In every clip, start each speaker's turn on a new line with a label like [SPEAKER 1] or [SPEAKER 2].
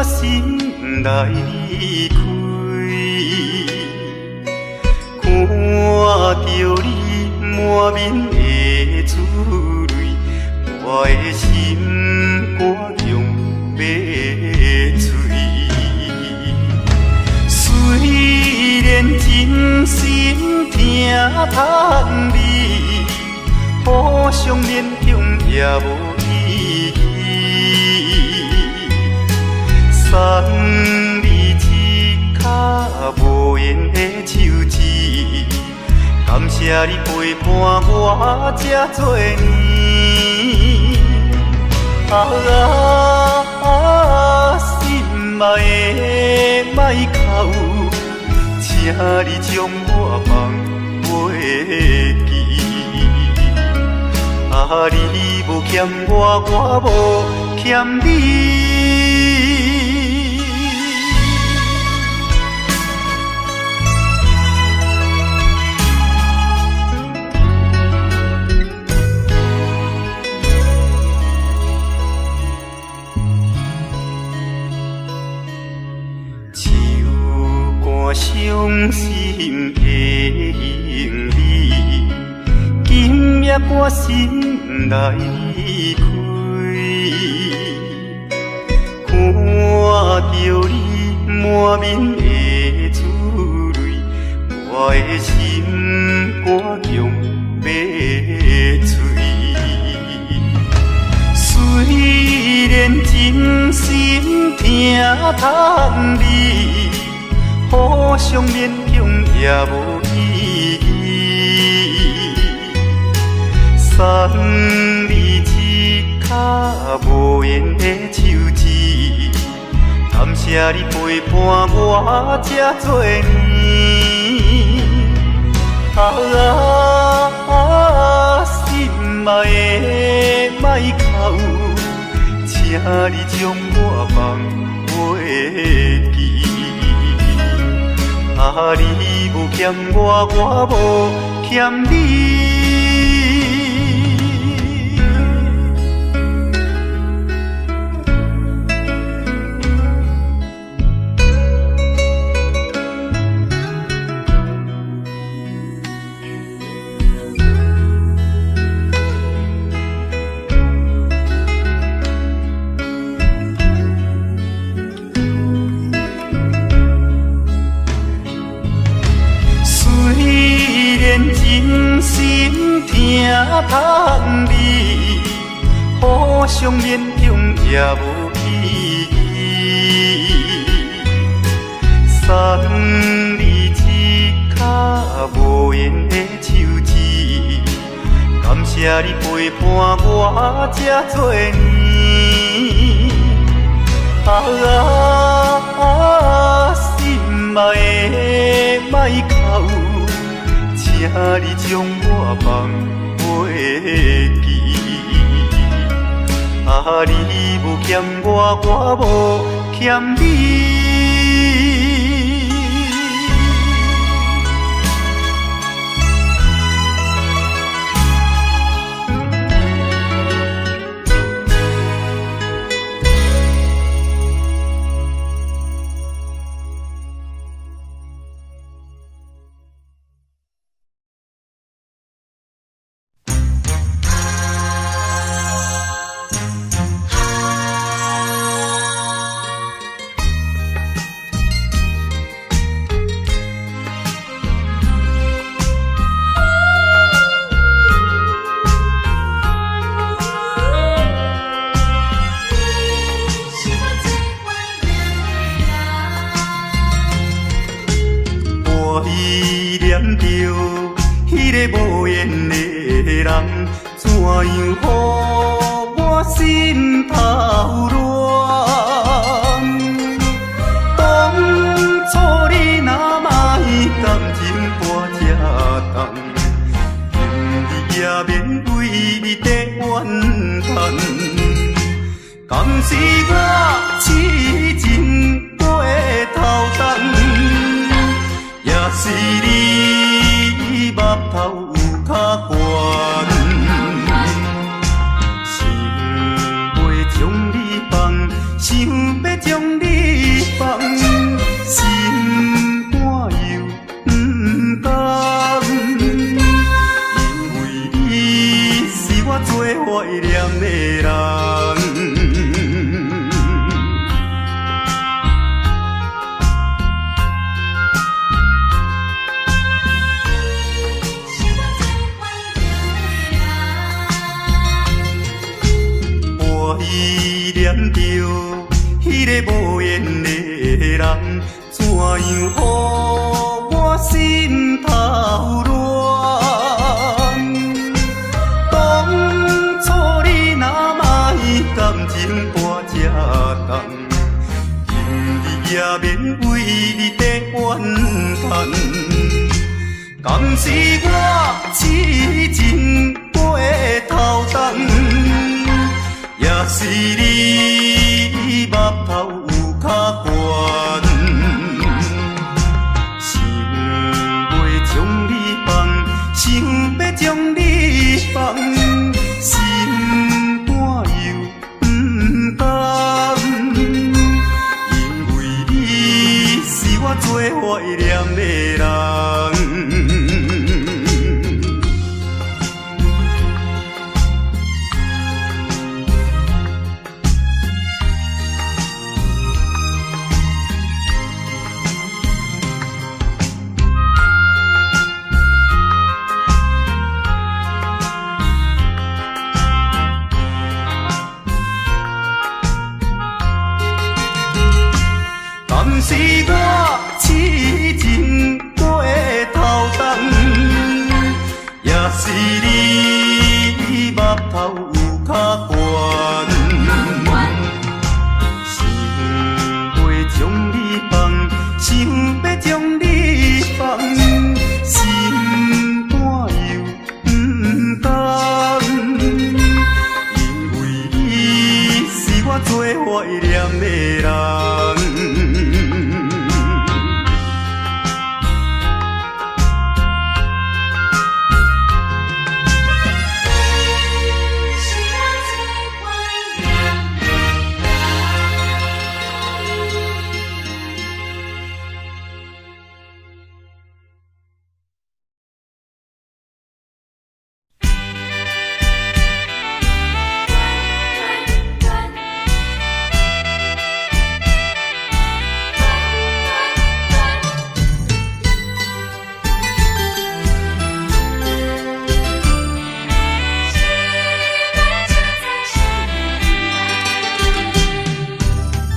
[SPEAKER 1] 心來離開，看著你滿面的珠淚，我的心肝強欲碎。雖然真心疼叹你，互相勉強也無意義。送你一跤無緣的手指，感謝你陪伴我這多年。啊啊，心愛的莫哭，請你將我放袂記。啊，你無欠我，我無欠你。傷心的行李，今夜我心來離開，看著你滿面的珠淚，我的心肝強欲碎。雖然真心疼叹你，互相勉強也無意義。送你一跤無緣的手指，感謝你陪伴我這多年。啊啊，心愛的莫哭，請你將我放袂記。啊，你無欠我，我無欠你。真心疼叹你，互相勉強也無意義。送你一跤無緣的手指，感謝你陪伴我這多年。啊啊，心愛的莫哭，請你將我放袂記。啊，你無欠我，我無欠你。想欲將你怎樣予我心頭亂？當初你若莫感情擔這重，今日也免為你在怨嘆。敢是我痴情過頭重，也是你目頭有較懸。想欲將你放，想欲將你放，心肝又毋甘，因為你是我最懷念的人。敢是我痴情過頭重，也是你目頭有較懸。想欲將你放，想欲將你放，心肝又毋甘，因為你是我最懷念的人。
[SPEAKER 2] 是我最懷念的人。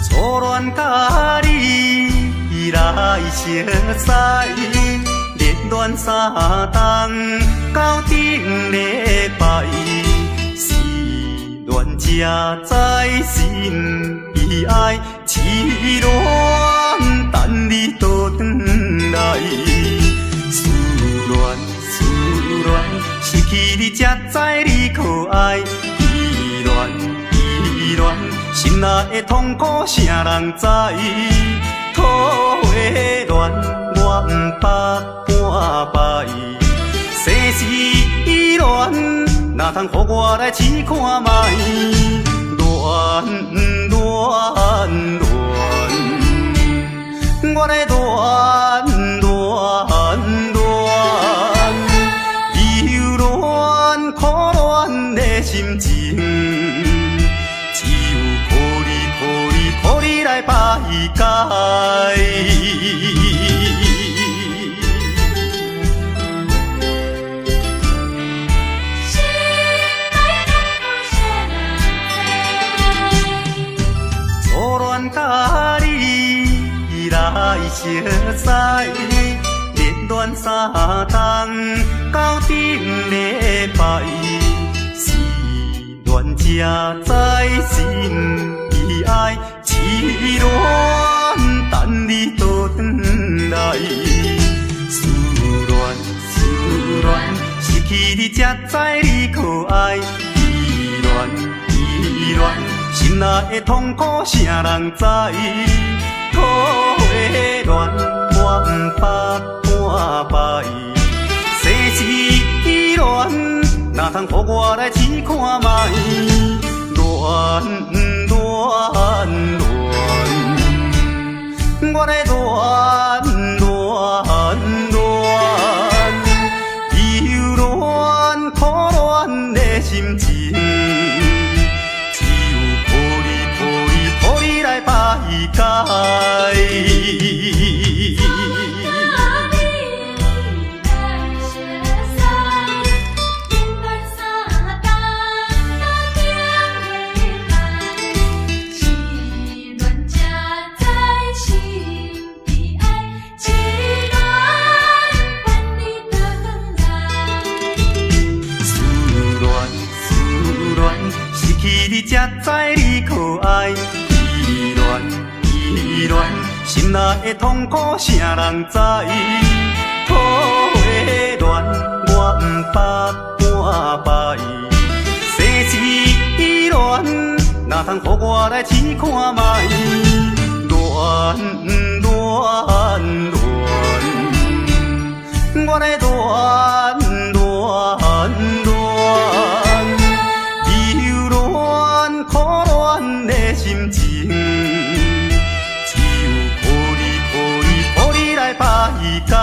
[SPEAKER 1] 初戀佮你來相識，熱戀三冬到頂禮拜，失戀才知心悲哀，痴戀等你倒轉來，思戀思戀，失去你才知你可愛，依戀依戀，心內的痛苦啥人知？桃花戀我毋捌半擺，世事依戀，哪通予我來試看覓？戀戀戀，我來戀戀戀，留戀苦戀的心情，只有苦你苦你苦你來排解。
[SPEAKER 2] 心內痛苦啥人知？
[SPEAKER 1] 初戀佮你來相識，熱戀三冬到頂禮拜，失戀才知心悲哀，痴戀等你倒轉來，思戀思戀，失去你才知你可愛，依戀依戀，心內的痛苦啥人知？桃花戀我毋捌半擺，世事依戀，哪通予我來試看覓？戀戀戀，我來戀戀戀，留戀苦戀的心情，只有苦你苦你苦你來排解。
[SPEAKER 2] 初戀佮你來相識，熱戀三冬到頂禮拜，失戀才知心悲哀，
[SPEAKER 1] 內的痛苦啥人知？桃花恋我毋捌半擺，世事恋，哪通予我來試看覓？戀戀戀，我來戀戀戀，留戀苦戀的心情，只有苦你苦你苦你來排解。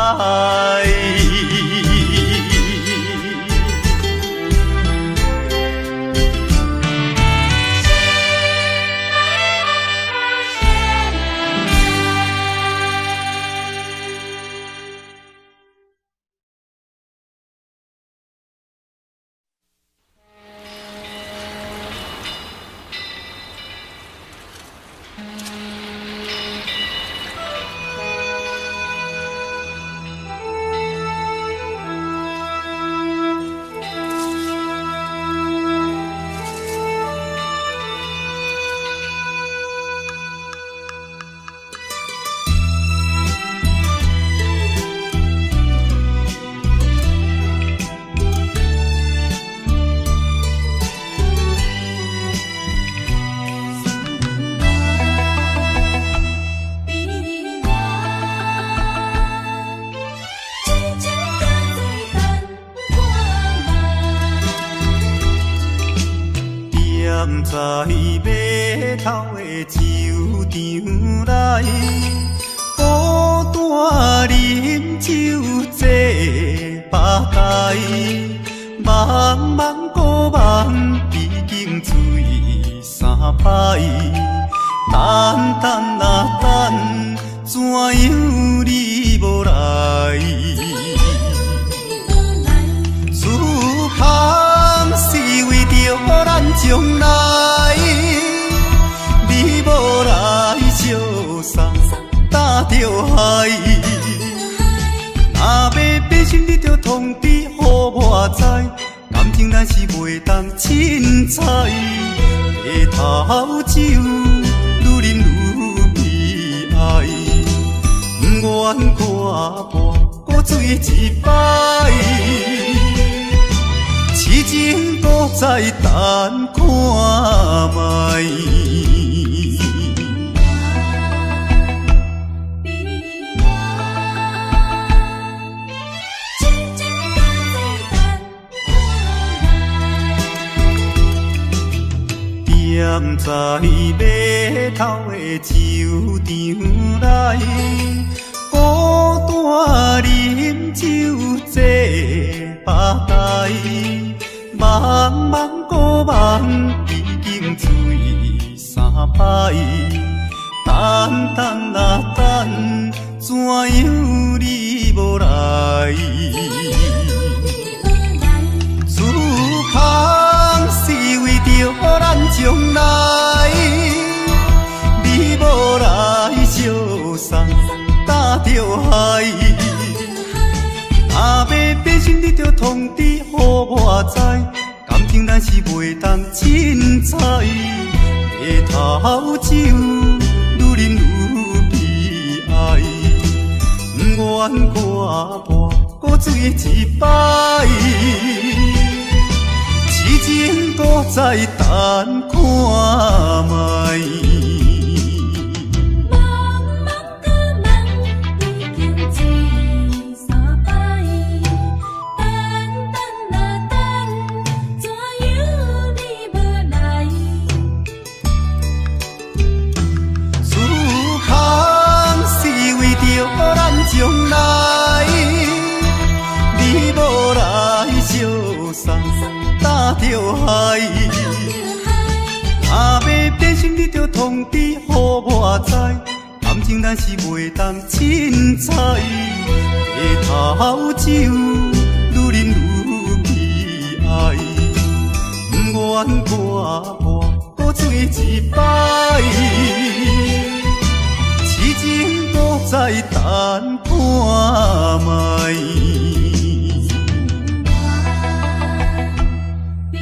[SPEAKER 1] 踮在碼頭的酒場內，孤單啉酒坐吧台，茫茫孤夢已經醉三擺，等等啊等，怎樣你無來？思香是為著咱將來，你無來相送搭著海。若欲變心，你著通知予我知，感情咱是袂當凊彩。白頭酒愈啉愈悲哀，不願看破閣醉一擺。痴情搁再等看覓。踮在碼頭的酒場內，孤單啉酒坐吧台，茫茫孤夢已經醉三擺，等等啊等，怎樣你無來？思香是為著咱將來，你無來相送搭著海。若欲變心，你著通知予我知，感情咱是袂當凊彩。白頭酒愈啉愈悲哀，不願看破閣醉一擺。痴情搁再等看覓。
[SPEAKER 2] 茫茫孤夢已經醉三擺，等等啊等，怎樣你無來？
[SPEAKER 1] 思香是為著咱將來，你無來相送搭著海。若欲變心，你著通知予我知，感情咱是袂當凊彩。白頭酒愈啉愈悲哀，不願看破閣醉一擺。痴情搁再等看覓。
[SPEAKER 2] 悲哀，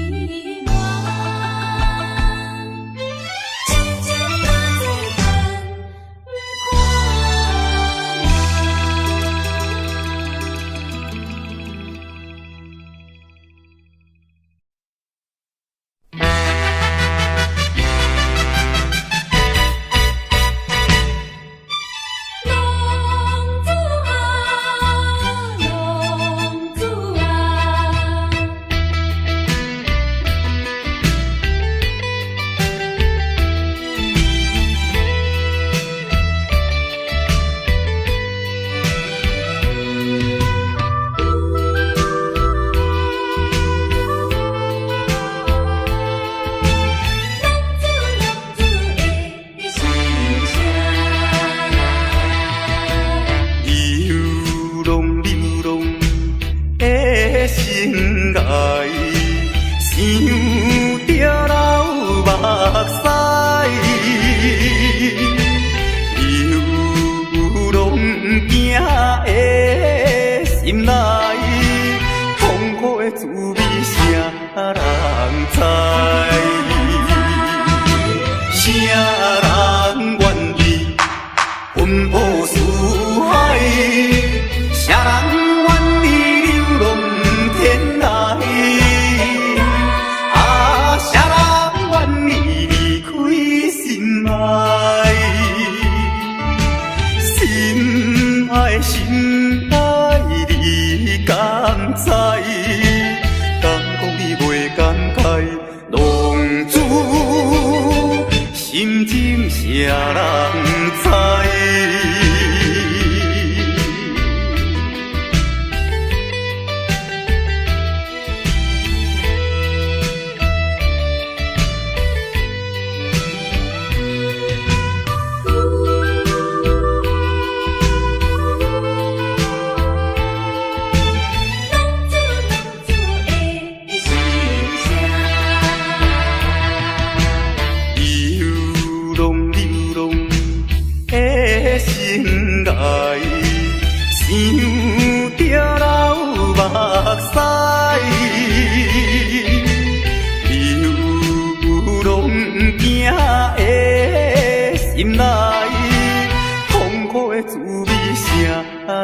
[SPEAKER 2] 痴情搁再等看覓。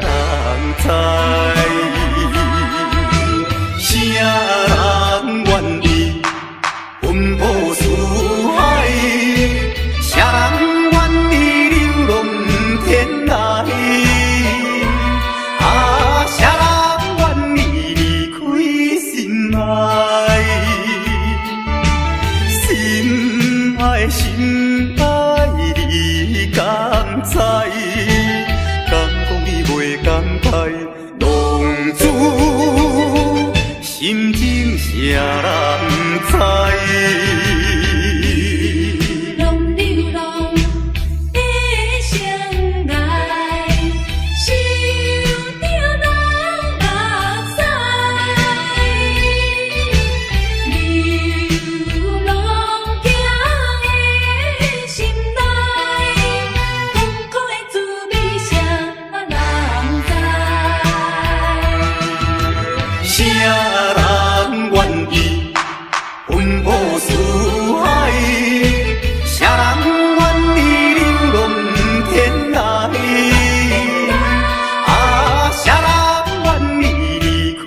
[SPEAKER 1] 人知？啥人愿意奔波四海？啥人愿意流浪天涯？啊，啥人愿意离开心爱？心爱心爱，你敢知？敢讲你袂甘歹？浪子心情啥人知？
[SPEAKER 2] 流浪流浪的生涯，受著人目屎。流浪行的心内，痛苦的滋味啥人知？
[SPEAKER 1] 啥人愿意奔波四海？啥人愿意流浪天涯？啊，啥人愿意离开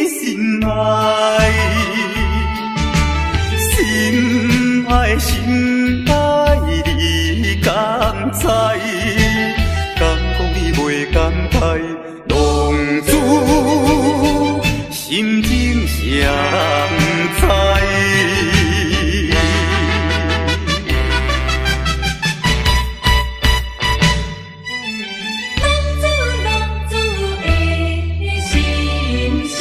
[SPEAKER 1] 心爱？心爱心爱，你敢知？敢讲你袂甘歹？浪子心情啥人知？
[SPEAKER 2] 浪子浪子的心声。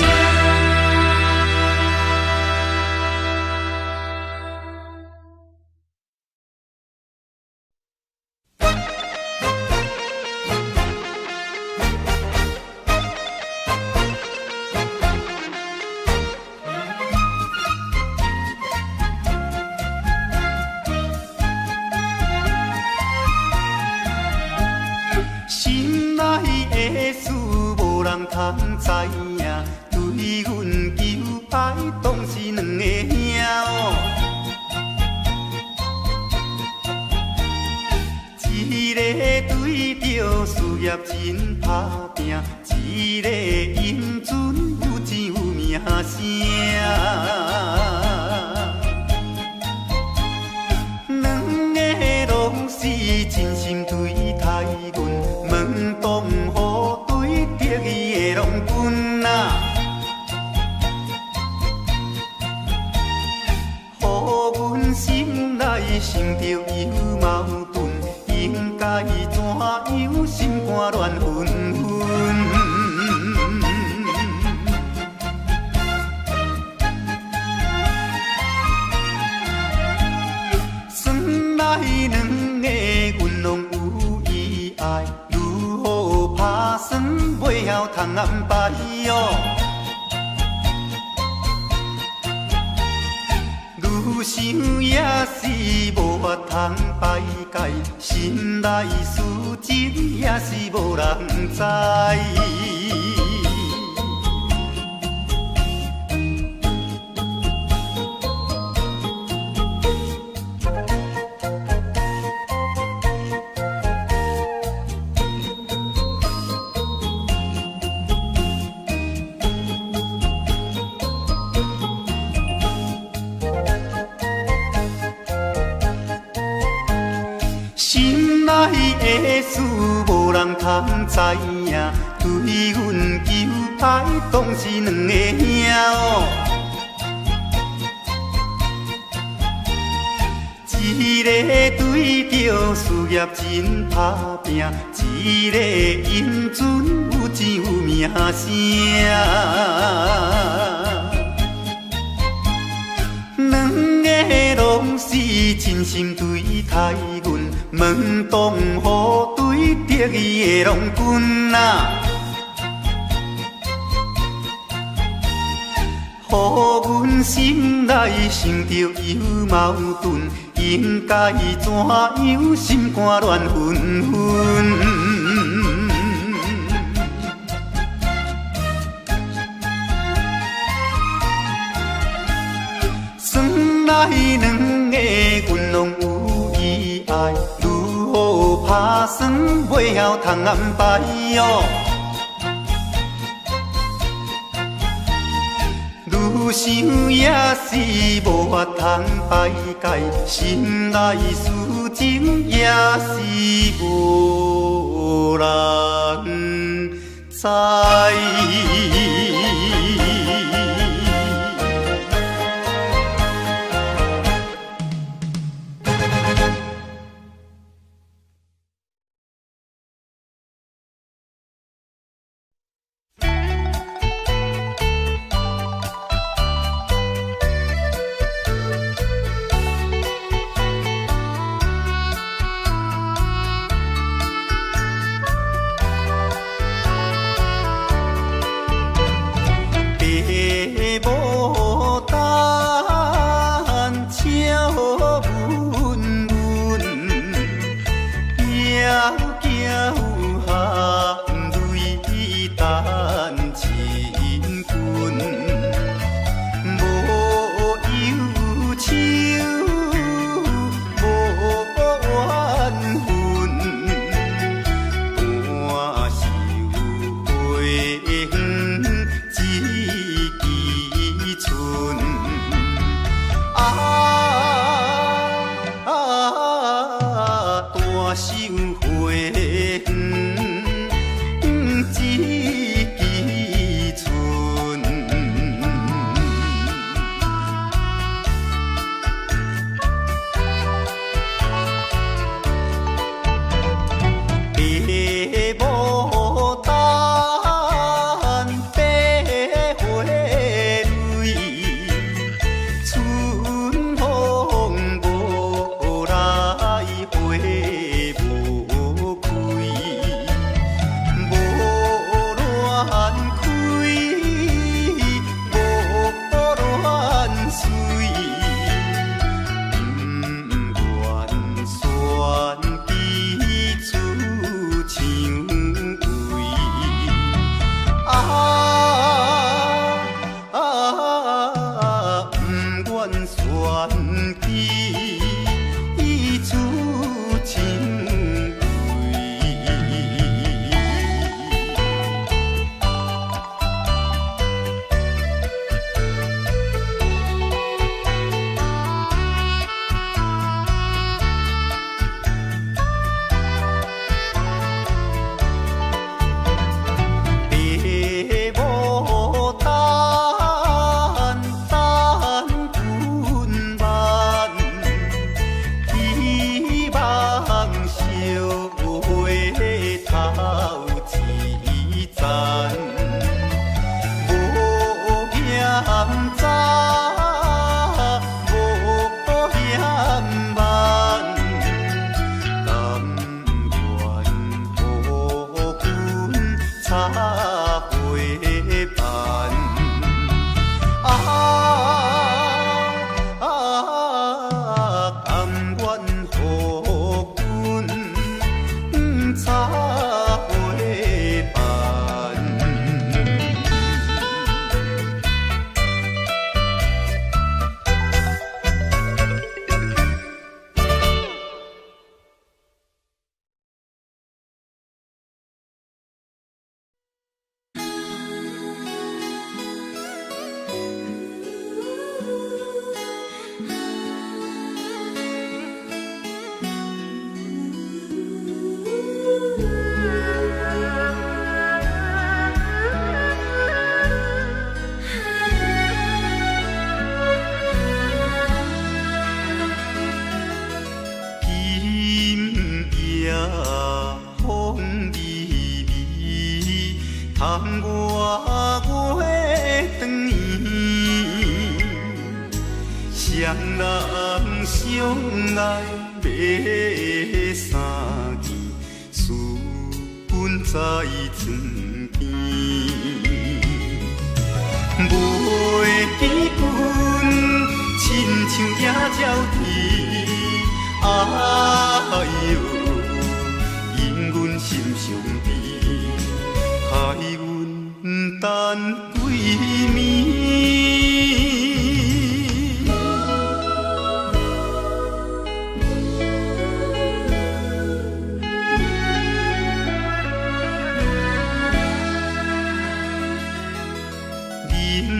[SPEAKER 1] 心内的事无人通知影，对阮求爱当是两个兄哦。一个对著事业真打拼，一个英俊有钱有名声。两个拢是真心对待阮，问当何对得意的郎君啊？予阮心内想著有矛盾，应该怎样心肝乱纷纷？算来两个阮拢有意爱，如何拍算袂晓通安排哟？愈想也是无法通排解，心内事情也是无人知。心内的事无人通知影，对阮求爱当是两个兄哦。一个对著事业真打拼，一个英俊有钱有名声。两个拢是真心对待阮，问当何对得意的郎君啊？予阮心内想著有矛盾，应该怎样心肝乱纷纷？算来两个阮拢有意爱，如何拍算袂晓通安排哟？想也是無法通排解，心內事情也是無人知。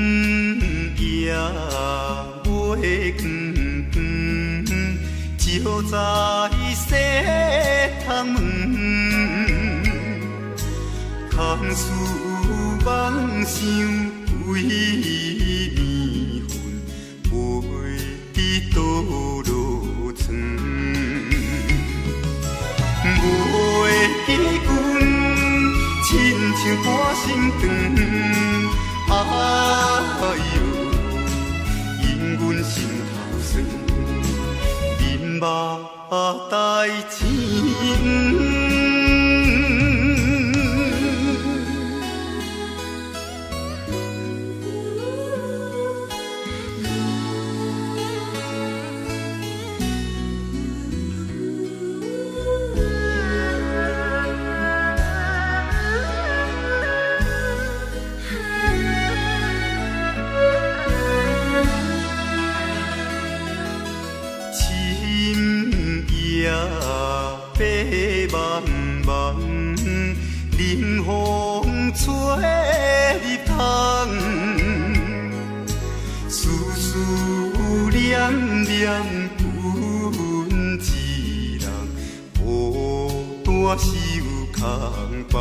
[SPEAKER 1] 明夜光光，照在西窗门。空思妄想规暝魂，飞伫倒落床。袂记阮，亲像半生长。哎哟，因阮心头酸，面目带青。白茫茫，冷风吹入窗，思思念念，阮一人孤单守空房。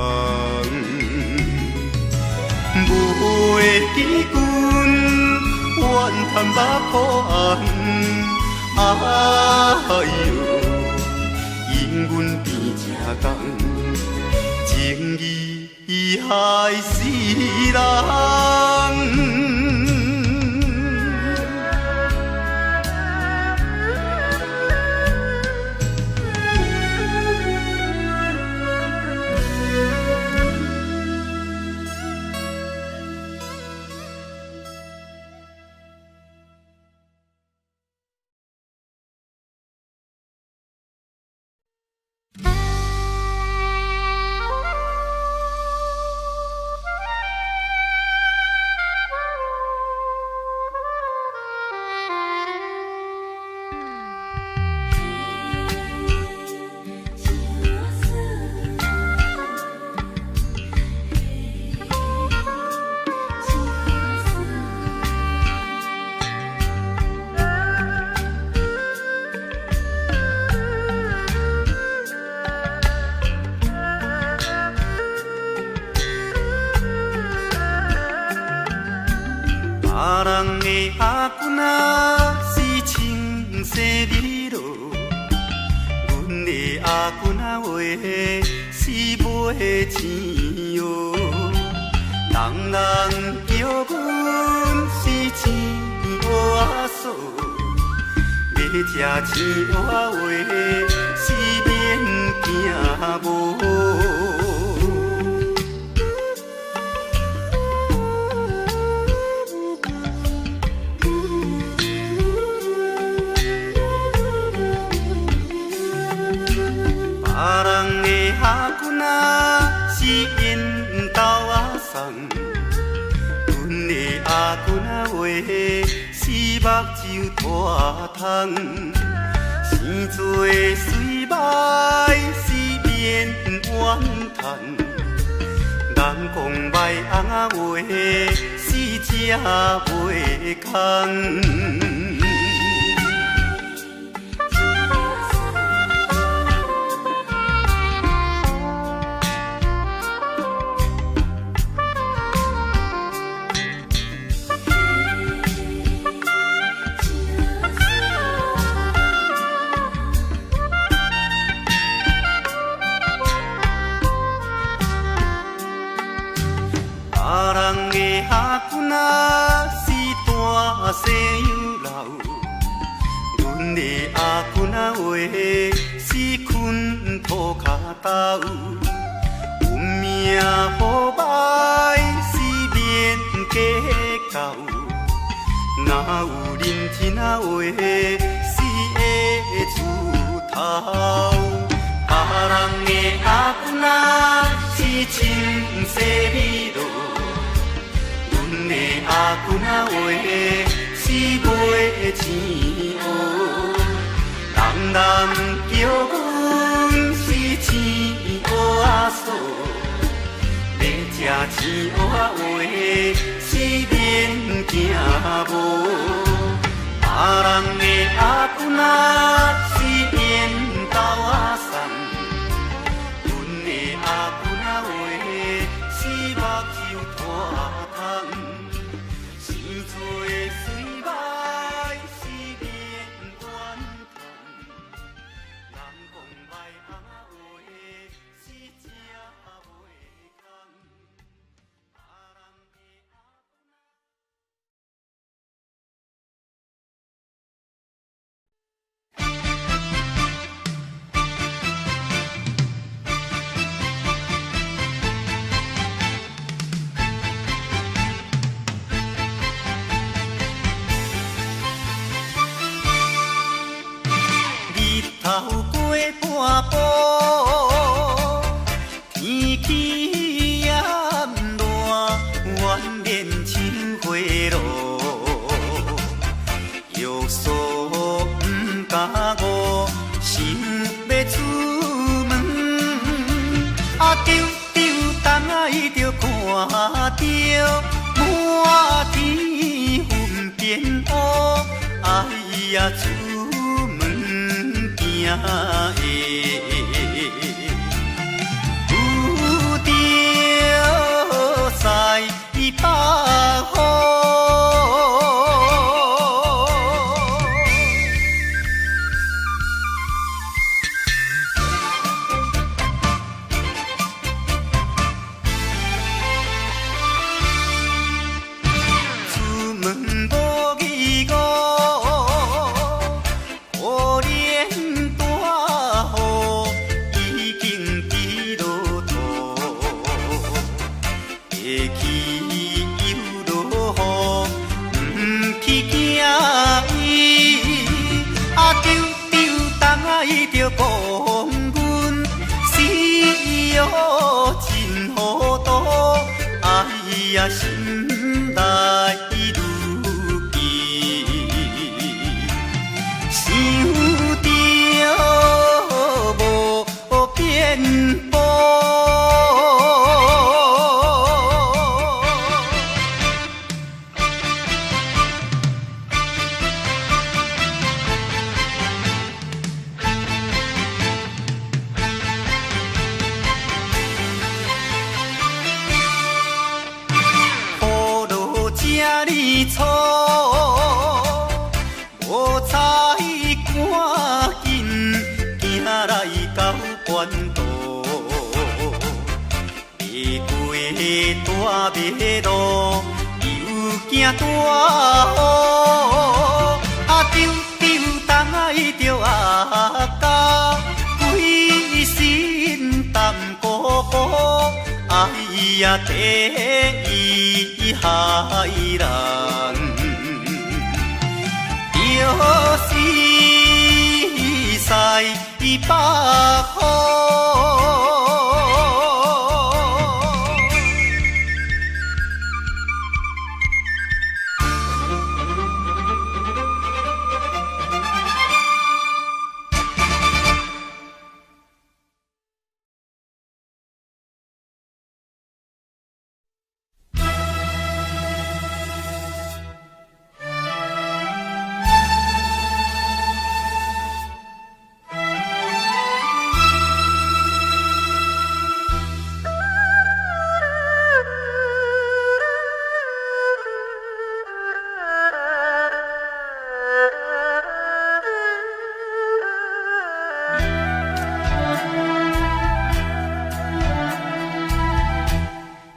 [SPEAKER 1] 袂记阮，怨叹目苦红，哎哟。因阮变这重，情义害死人。別人的阿公仔是緣豆仔送，阮的阿公仔話是目睭拖空，生做水歹是面冤痛，人講歹翁仔話是食袂空。別人的阿公仔。日頭過半晡，天氣炎熱，怨連像火爐。藥素毋敢誤，想欲出門，啊，丟丟東仔伊就看著滿天雲變烏，哎呀，出門驚會遇著西北風。出門無疑誤，可憐大雨已經佇落塗，下去又落雨，毋去驚伊。啊，丟丟東仔伊就講阮是予真糊塗，哎呀，心內愈記，想著無變步。雨落這呢粗，無彩趕緊行來到關渡，袂過大馬路，又驚大雨。啊，丟丟東仔伊著阿甲，規身澹糊糊，哎呀，第一害人，就是西北風。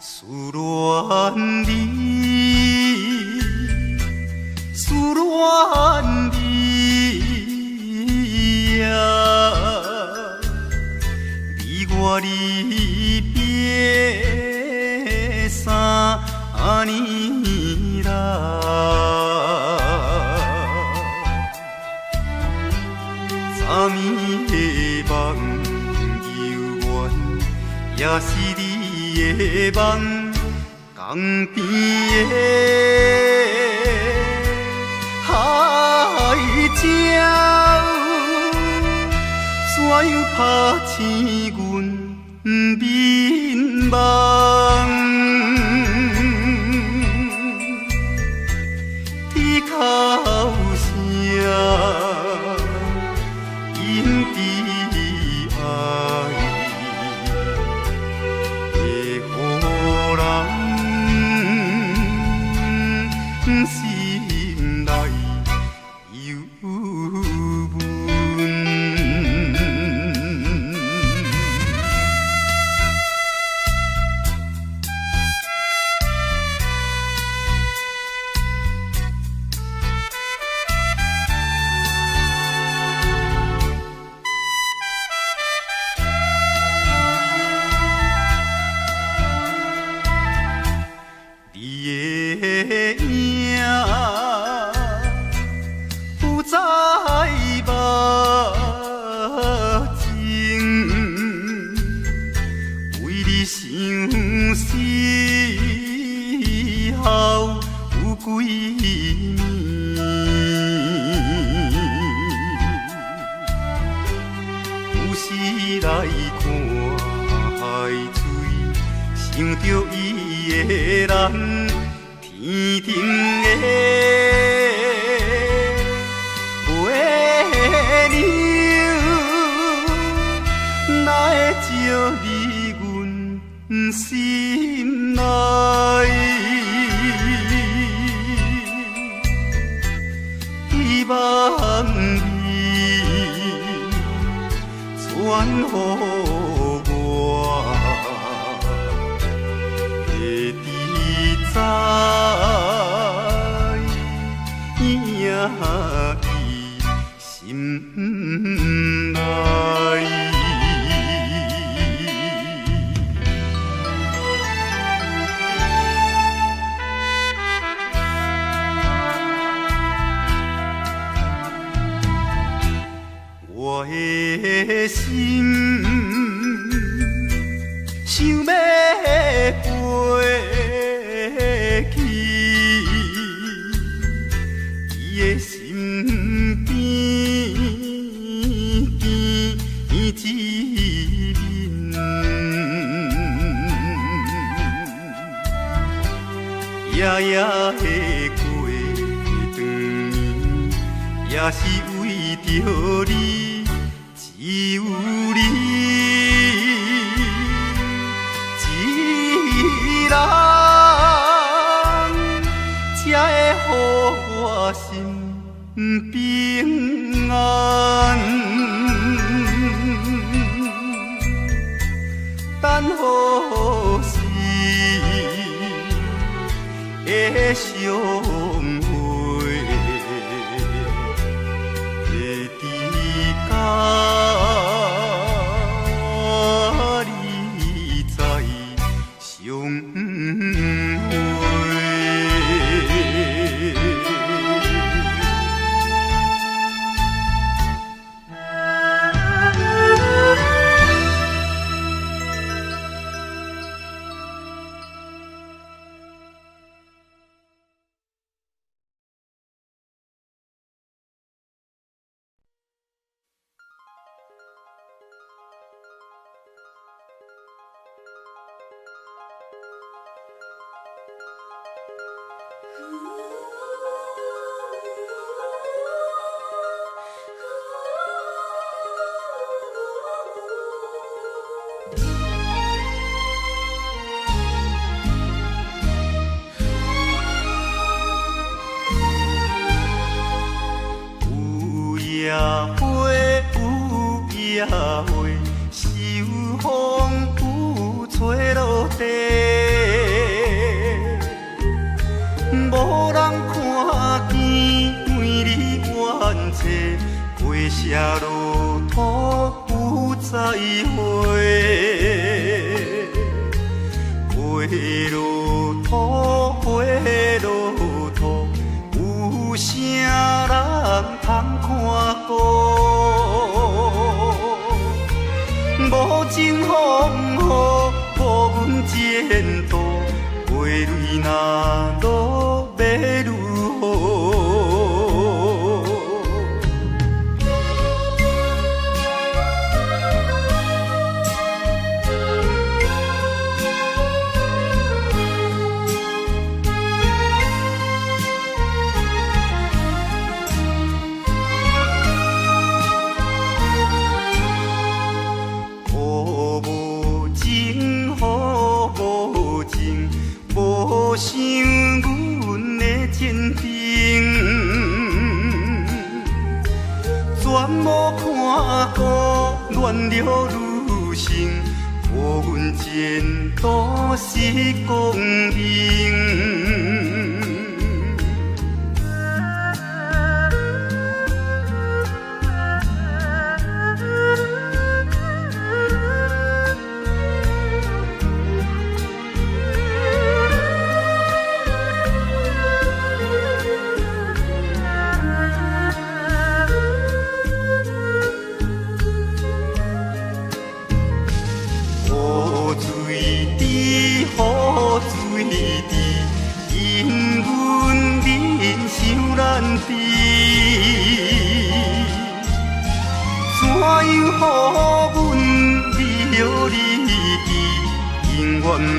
[SPEAKER 1] 思戀你，思戀你呀，你我離別3年啦，昨暝的夢猶原也是你的夢。江邊的海鸟，怎樣拍醒阮眠夢？天哭聲，心內憂悶。你的影浮在目前，為你相思候有幾暝，有時來看海水，想著伊的人。天頂的月娘，哪會照入阮心內？希望你傳予我，會知影伊心內。我的心想欲飛去，伊的身邊見一面，夜夜的過長年，也是為著你，只有你一人，才會予我心平安。等何時會相會？會佇甲你再相會。有野花，有野花，是有風有吹落地，無人看見，為你怨嗟，過社落土有再會，過落土，過落土，有啥人通看顧？無情風雨，無阮前途，過淚若落欲如何？雨無情，雨無情，無想阮的前途。无看顾恋了女性，予阮前途是光明。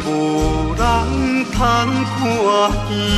[SPEAKER 1] 無人通看見。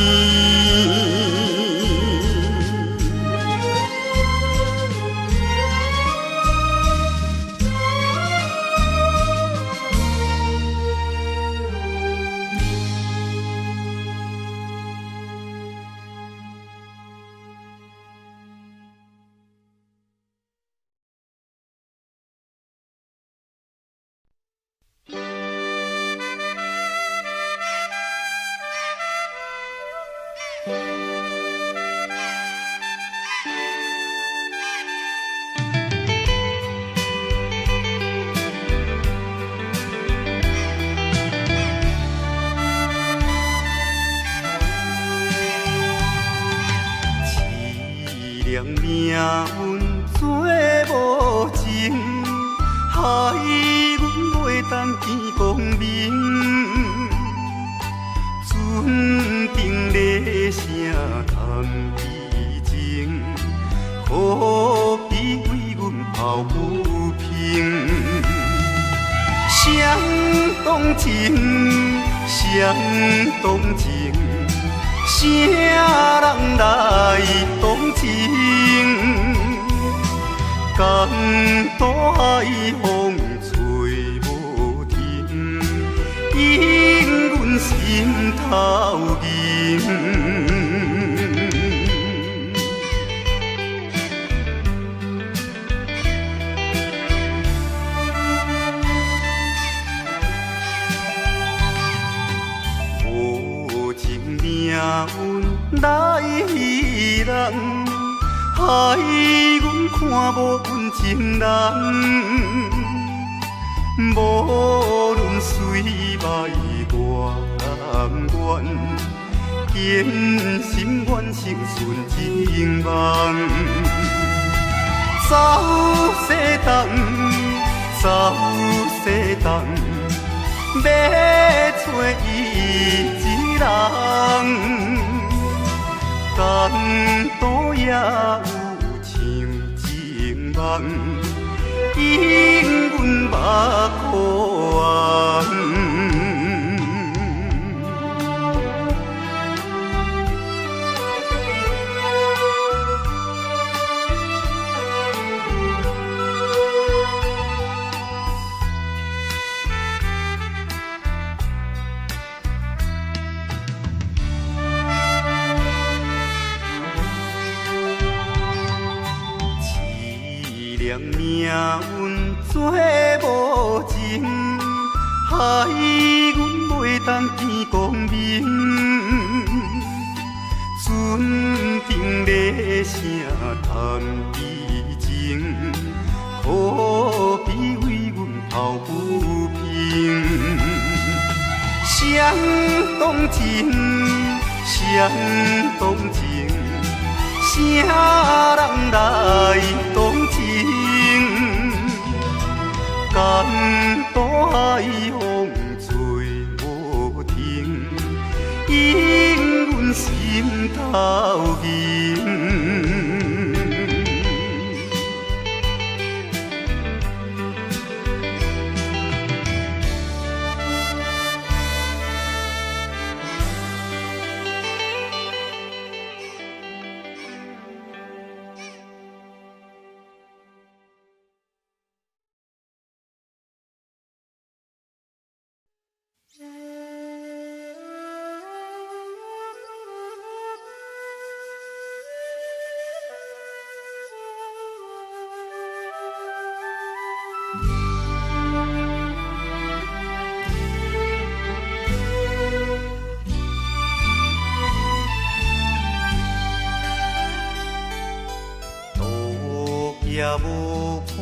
[SPEAKER 1] 也無伴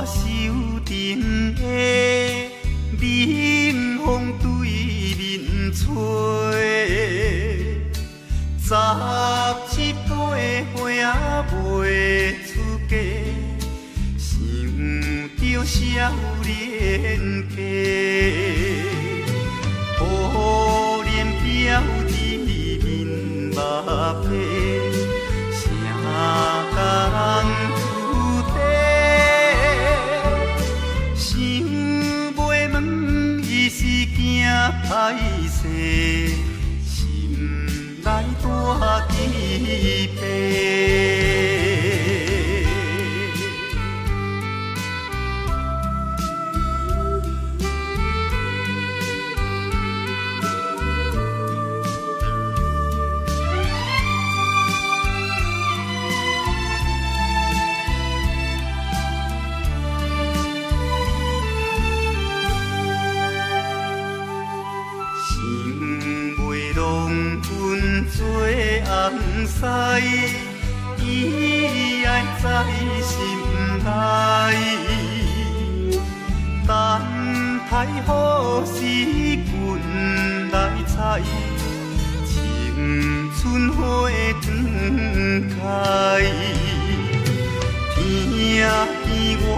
[SPEAKER 1] 守陣的冷風對面吹，十七八歲仔未出嫁，想著少年家，乌臉標佇面目皮，啥共人出地？想袂問伊是驚歹勢，心內大雞皮。想袂弄阮做翁婿，伊愛在心內。等待好時陣來採，青春花斷開。聽見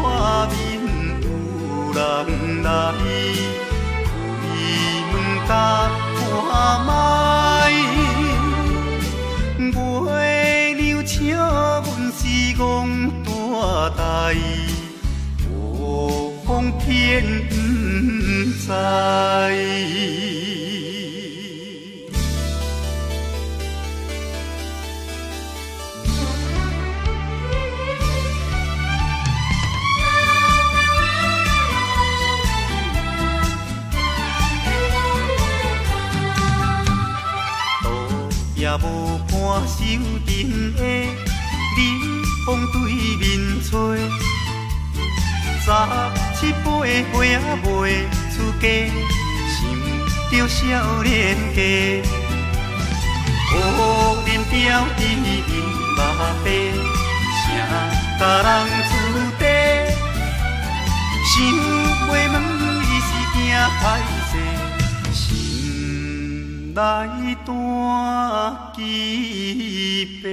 [SPEAKER 1] 外面有人來，開門共看覓，月娘笑阮是戆大呆，無風天毋知。也無伴守陣的冷風對面吹，十七八歲仔未出嫁，想著少年家，乌臉標佇面目白，啥共人出地？想袂問伊是驚歹勢，心內大雞皮。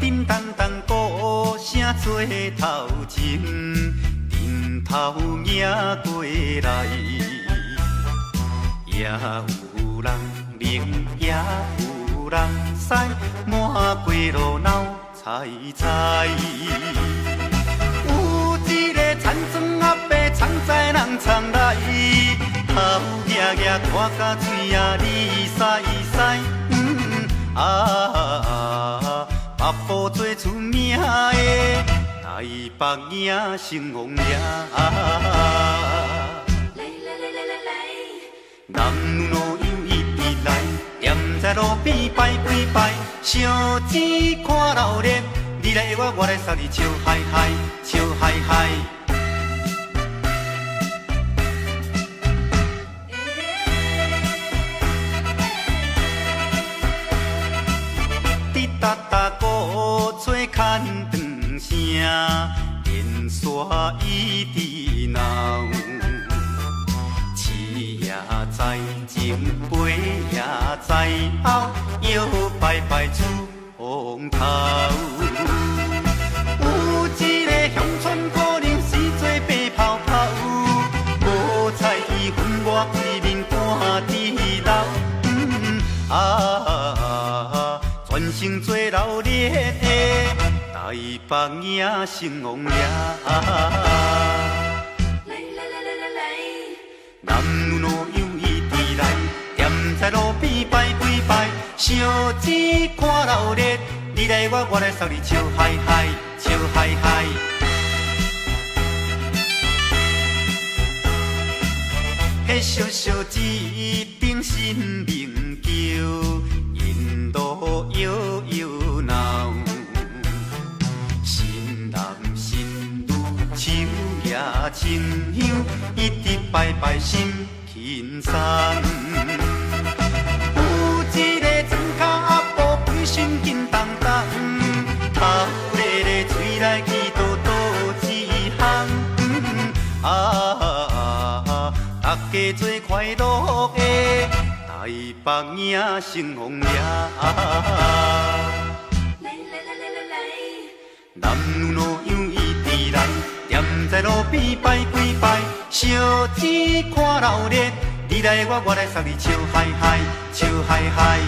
[SPEAKER 1] 叮當當鼓聲做頭前，陣頭迎過來，也有人冷，也有人屎，滿街路鬧彩彩。有一個田庄阿伯，藏在人藏內，頭額額拖甲喙仔離屎屎，啊！北部最出名的台北影成王爺，男女老幼一直來，踮在路邊拜幾拜，小錢看鬧熱，你來我，我來送你笑嗨嗨，笑嗨嗨。滴答答鼓吹牵长声，电线一直闹。市也知，前辈也知，后摇摆摆出风头。有一个乡村姑娘是做白泡泡，无彩伊粉抹规面赶伫流。啊！全城做闹热的台北影成王爷。男女老幼一直来，踮在在路邊拜幾拜，燒錢看鬧熱，你來我，我來捎你笑嗨嗨，笑嗨嗨。彼小小一顶新明桥，沿路摇摇闹，新男新女手举清香，一直拜拜心輕鬆。有一個庄跤阿婆，規身緊當當，頭咧咧喙內去倒倒一項，啊！大家做快樂的台北影成風掠。
[SPEAKER 2] 來來來來來來，
[SPEAKER 1] 男女老幼一直來，踮在路邊拜幾拜，燒錢看鬧熱，你來我，我來捒你笑嗨嗨，笑嗨嗨。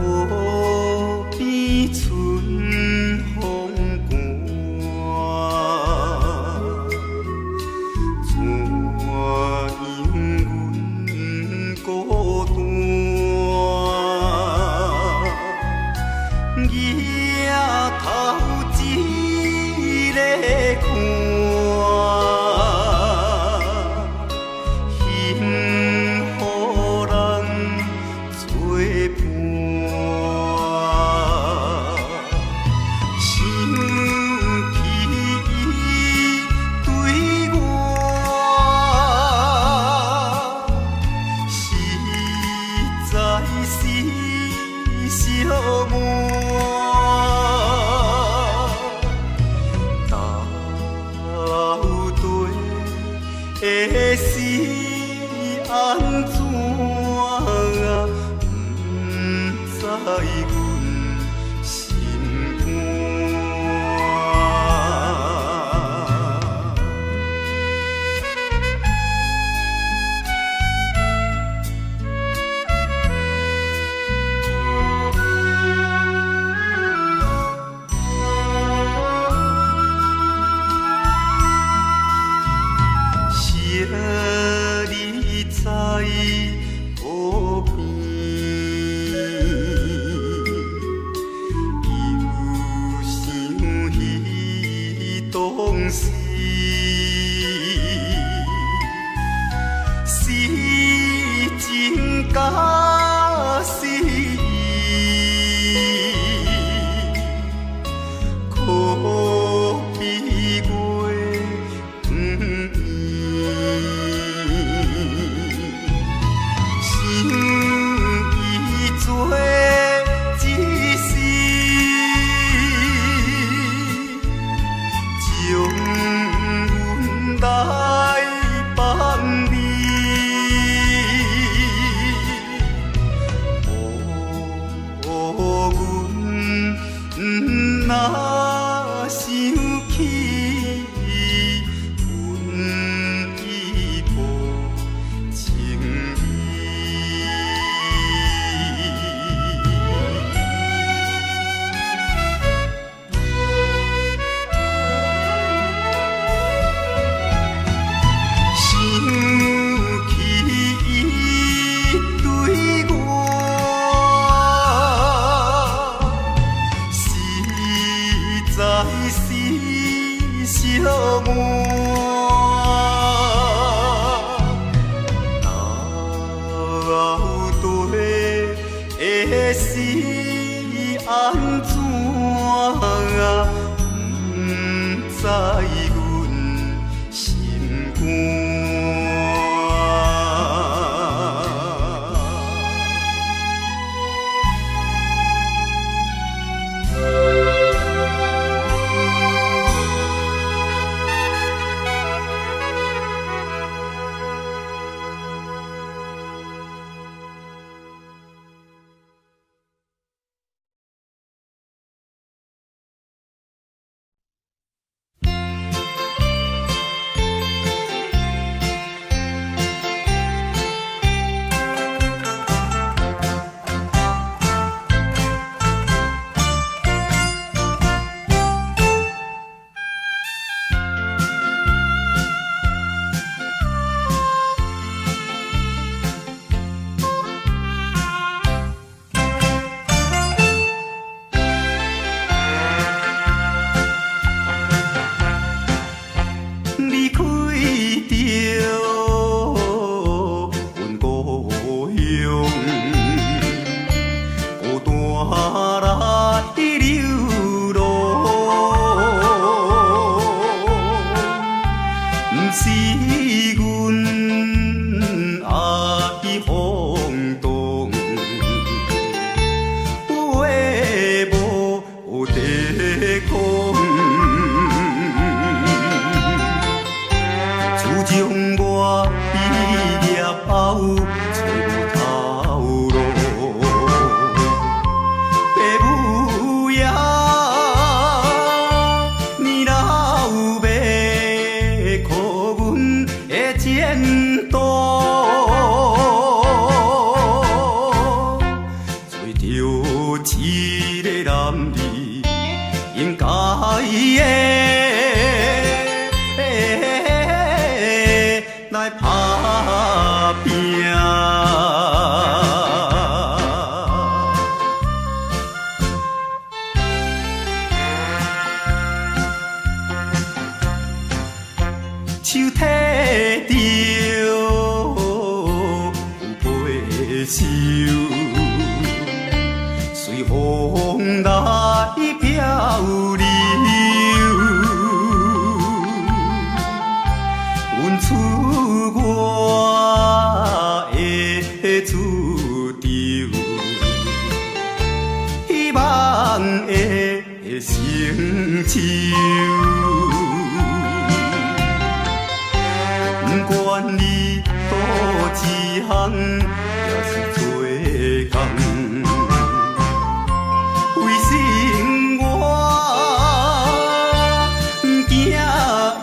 [SPEAKER 1] 河邊春風寒，怎樣阮孤單？举頭一个看，幸予人做伴。想起伊對我，實在是寂寞。到底是按怎？不知阮心肝。惜你在河邊，又想起當時，是情假是意，可比月圓。想伊做一世，將阮來放離。予阮若想起，阮已無情意。想起伊對我，實在是寂寞。到底是按怎？不知阮心肝。愁，隨風來漂流。阮出我的主張，希望會成就。不管你佗一項，抑是做工，為生活毋驚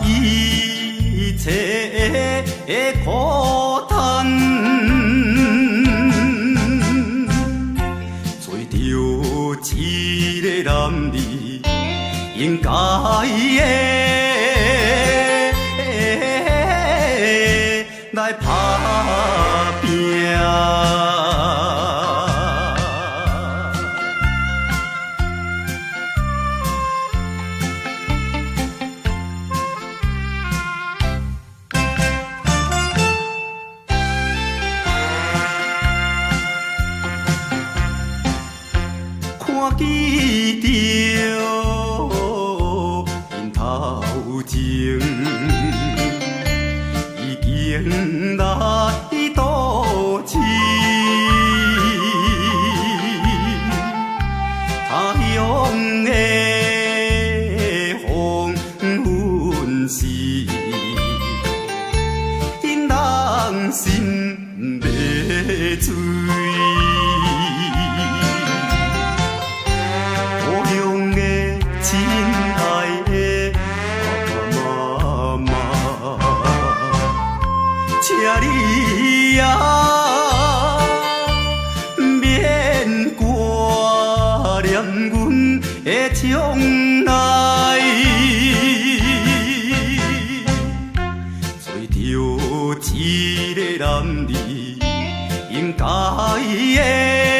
[SPEAKER 1] 一切的苦嘆，做著一个男兒應該的來拍拚。看見著𪜶頭前已經來都市，他鄉的黃昏時，𪜶人心欲醉。故鄉的親愛的爸爸媽媽，請你啊，免掛念阮的將來。做著一个男兒應該的。